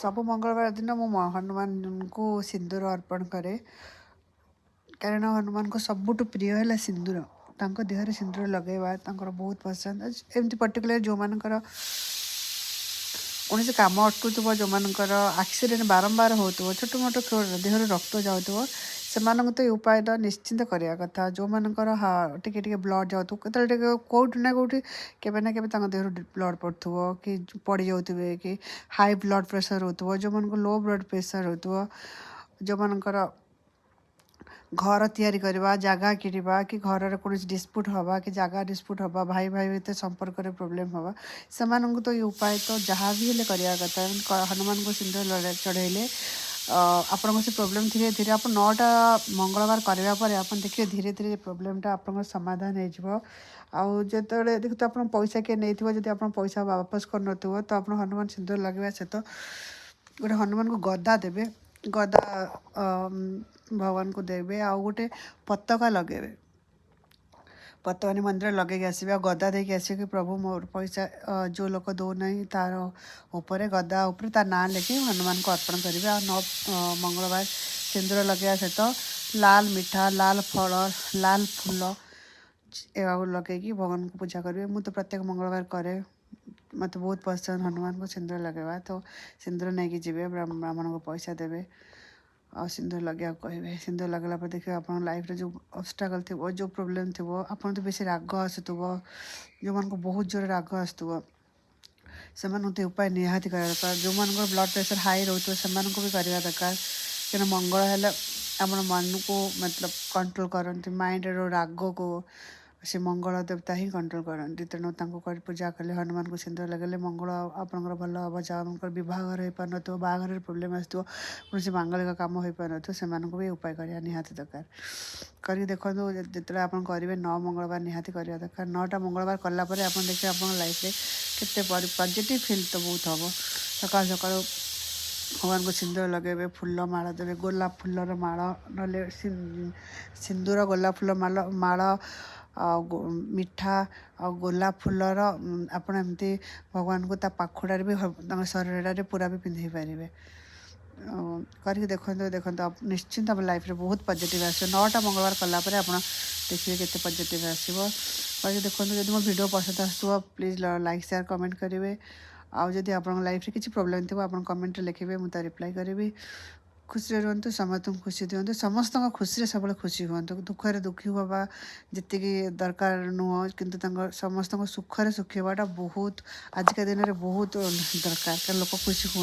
ସବୁ ମଙ୍ଗଳବାର ଦିନ ମୁଁ ହନୁମାନଙ୍କୁ ସିନ୍ଦୁର ଅର୍ପଣ କରେ, କାରଣ ହନୁମାନଙ୍କ ସବୁଠୁ ପ୍ରିୟ ହେଲା ସିନ୍ଦୁର। ତାଙ୍କ ଦେହରେ ସିନ୍ଦୁର ଲଗାଇବା ତାଙ୍କର ବହୁତ ପସନ୍ଦ। ଏମିତି ପର୍ଟିକୁଲାର ଯେଉଁମାନଙ୍କର କୌଣସି କାମ ଅଟକୁଥିବ, ଯେଉଁମାନଙ୍କର ଆକ୍ସିଡେଣ୍ଟ ବାରମ୍ବାର ହେଉଥିବ, ଛୋଟ ମୋଟ ଦେହରୁ ରକ୍ତ ଯାଉଥିବ, ସେମାନଙ୍କୁ ତ ଏ ଉପାୟଟା ନିଶ୍ଚିନ୍ତ କରିବା କଥା। ଯେଉଁମାନଙ୍କର ଟିକେ ଟିକେ ବ୍ଲଡ଼ ଯାଉଥିବ, କେତେବେଳେ ଟିକେ କେଉଁଠି ନା କେଉଁଠି, କେବେ ନା କେବେ ତାଙ୍କ ଦେହରୁ ବ୍ଲଡ଼ ପଡ଼ୁଥିବ କି ପଡ଼ିଯାଉଥିବେ, କି ହାଇ ବ୍ଲଡ଼ ପ୍ରେସର ହେଉଥିବ, ଯେଉଁମାନଙ୍କୁ ଲୋ ବ୍ଲଡ଼ ପ୍ରେସର ହେଉଥିବ, ଯେଉଁମାନଙ୍କର ଘର ତିଆରି କରିବା, ଜାଗା କିଣିବା କି ଘରର କୌଣସି ଡିସ୍ପ୍ୟୁଟ୍ ହେବା କି ଜାଗା ଡିସ୍ପ୍ୟୁଟ୍ ହେବା, ଭାଇ ଭାଇ ଭିତରେ ସମ୍ପର୍କରେ ପ୍ରୋବ୍ଲେମ୍ ହେବା, ସେମାନଙ୍କୁ ତ ଏ ଉପାୟ ତ ଯାହା ବି ହେଲେ କରିବା କଥା। ହନୁମାନଙ୍କୁ ସିନ୍ଦୁର ଚଢ଼େଇଲେ ଆପଣଙ୍କ ସେ ପ୍ରୋବ୍ଲେମ୍ ଧୀରେ ଧୀରେ, ଆପଣ 9ଟା ମଙ୍ଗଳବାର କରିବା ପରେ ଆପଣ ଦେଖିବେ, ଧୀରେ ଧୀରେ ପ୍ରୋବ୍ଲେମ୍ଟା ଆପଣଙ୍କର ସମାଧାନ ହେଇଯିବ। ଆଉ ଯେତେବେଳେ ଦେଖନ୍ତୁ, ଆପଣ ପଇସା କିଏ ନେଇଥିବ, ଯଦି ଆପଣ ପଇସା ବାପସ କରିନଥିବ, ତ ଆପଣ ହନୁମାନ ସିନ୍ଦୁର ଲଗାଇବା ସହିତ ଗୋଟେ ହନୁମାନଙ୍କୁ ଗଦା ଦେବେ, ଗଦା ଭଗବାନଙ୍କୁ ଦେବେ ଆଉ ଗୋଟେ ପତାକା ଲଗାଇବେ। ପତାକା ମନ୍ଦିର ଲଗେଇକି ଆସିବେ ଆଉ ଗଦା ଦେଇକି ଆସିବେ କି ପ୍ରଭୁ, ମୋର ପଇସା ଯେଉଁ ଲୋକ ଦେଉନାହିଁ, ତାର ଉପରେ, ଗଦା ଉପରେ ତା ନାଁ ଲେଖି ହନୁମାନଙ୍କୁ ଅର୍ପଣ କରିବେ। ଆଉ 9 ମଙ୍ଗଳବାର ସିନ୍ଦୁର ଲଗାଇବା ସହିତ ଲାଲ ମିଠା, ଲାଲ ଫଳ, ଲାଲ ଫୁଲ ଏହାକୁ ଲଗେଇକି ଭଗବାନଙ୍କୁ ପୂଜା କରିବେ। ମୁଁ ତ ପ୍ରତ୍ୟେକ ମଙ୍ଗଳବାର କରେ। ମୋତେ ବହୁତ ପସନ୍ଦ ହନୁମାନଙ୍କୁ ସିନ୍ଦୁର ଲଗାଇବା। ତ ସିନ୍ଦୁର ନେଇକି ଯିବେ, ବ୍ରାହ୍ମଣଙ୍କୁ ପଇସା ଦେବେ ଆଉ ସିନ୍ଦୁର ଲଗେଇବାକୁ କହିବେ। ସିନ୍ଦୁର ଲଗାଇଲା ପରେ ଦେଖିବେ, ଆପଣଙ୍କ ଲାଇଫ୍ରେ ଯେଉଁ ଅବଷ୍ଟାକଲ୍ ଥିବ, ଯେଉଁ ପ୍ରୋବ୍ଲେମ୍ ଥିବ, ଆପଣ ତ ବେଶୀ ରାଗ ଆସୁଥିବ, ଯେଉଁମାନଙ୍କୁ ବହୁତ ଜୋରରେ ରାଗ ଆସୁଥିବ, ସେମାନଙ୍କୁ ତ ଉପାୟ ନିହାତି କରିବା ଦରକାର। ଯେଉଁମାନଙ୍କର ବ୍ଲଡ଼ ପ୍ରେସର ହାଇ ରହୁଥିବ, ସେମାନଙ୍କୁ ବି କରିବା ଦରକାର। କାରଣ ମଙ୍ଗଳ ହେଲେ ଆମର ମନକୁ ମତଲବ କଣ୍ଟ୍ରୋଲ କରନ୍ତି। ମାଇଣ୍ଡର ରାଗକୁ ସେ ମଙ୍ଗଳ ଦେବତା ହିଁ କଣ୍ଟ୍ରୋଲ କରନ୍ତି। ତେଣୁ ତାଙ୍କୁ କରି ପୂଜା କଲେ, ହନୁମାନଙ୍କୁ ସିନ୍ଦୁର ଲଗାଇଲେ ମଙ୍ଗଳ ଆପଣଙ୍କର ଭଲ ହେବ। ଯାହାଙ୍କର ବିବାହଘର ହେଇପାରୁନଥିବ, ବାହାଘରରେ ପ୍ରୋବ୍ଲେମ୍ ଆସୁଥିବ, କୌଣସି ମାଙ୍ଗଳିକ କାମ ହୋଇପାରୁନଥିବ, ସେମାନଙ୍କୁ ବି ଉପାୟ କରିବା ନିହାତି ଦରକାର। କରିକି ଦେଖନ୍ତୁ। ଯେତେବେଳେ ଆପଣ କରିବେ, 9 ମଙ୍ଗଳବାର ନିହାତି କରିବା ଦରକାର। 9ଟା ମଙ୍ଗଳବାର କଲା ପରେ ଆପଣ ଦେଖିବେ, ଆପଣଙ୍କ ଲାଇଫରେ କେତେ ପଜିଟିଭ୍ ଫିଲ୍ ତ ବହୁତ ହେବ। ସକାଳୁ ସକାଳୁ ଭଗବାନଙ୍କୁ ସିନ୍ଦୁର ଲଗାଇବେ, ଫୁଲ ମାଳ ଦେବେ, ଗୋଲାପ ଫୁଲର ମାଳ, ନହେଲେ ସିନ୍ଦୁର, ଗୋଲାପ ଫୁଲ ମାଳ, ମାଳ ଆଉ ମିଠା ଆଉ ଗୋଲାପ ଫୁଲର ଆପଣ ଏମିତି ଭଗବାନଙ୍କୁ ତା ପାଖୁଡ଼ାରେ ବି, ତାଙ୍କ ଶରୀରରେ ପୁରା ବି ପିନ୍ଧେଇ ପାରିବେ। ଆଉ କରିକି ଦେଖନ୍ତୁ, ଦେଖନ୍ତୁ, ନିଶ୍ଚିନ୍ତ ଆମ ଲାଇଫରେ ବହୁତ ପଜିଟିଭ୍ ଆସିବ। 9ଟା ମଙ୍ଗଳବାର କଲା ପରେ ଆପଣ ଦେଖିବେ କେତେ ପଜିଟିଭ୍ ଆସିବ। କରିକି ଦେଖନ୍ତୁ। ଯଦି ମୋ ଭିଡ଼ିଓ ପସନ୍ଦ ଆସୁଥିବ, ପ୍ଲିଜ୍ ଲାଇକ୍, ସେୟାର, କମେଣ୍ଟ କରିବେ। ଆଉ ଯଦି ଆପଣଙ୍କ ଲାଇଫରେ କିଛି ପ୍ରୋବ୍ଲେମ୍ ଥିବ, ଆପଣ କମେଣ୍ଟରେ ଲେଖିବେ, ମୁଁ ତା ରିପ୍ଲାଏ କରିବି। ଖୁସିରେ ରୁହନ୍ତୁ, ସମସ୍ତଙ୍କୁ ଖୁସି ଦିଅନ୍ତୁ, ସମସ୍ତଙ୍କ ଖୁସିରେ ସବୁବେଳେ ଖୁସି ହୁଅନ୍ତୁ। ଦୁଃଖରେ ଦୁଃଖୀ ହେବା ଯେତିକି ଦରକାର ନୁହଁ, କିନ୍ତୁ ତାଙ୍କ ସମସ୍ତଙ୍କ ସୁଖରେ ସୁଖୀ ହେବାଟା ବହୁତ, ଆଜିକା ଦିନରେ ବହୁତ ଦରକାର, କାରଣ ଲୋକ ଖୁସି ହୁଅନ୍ତି।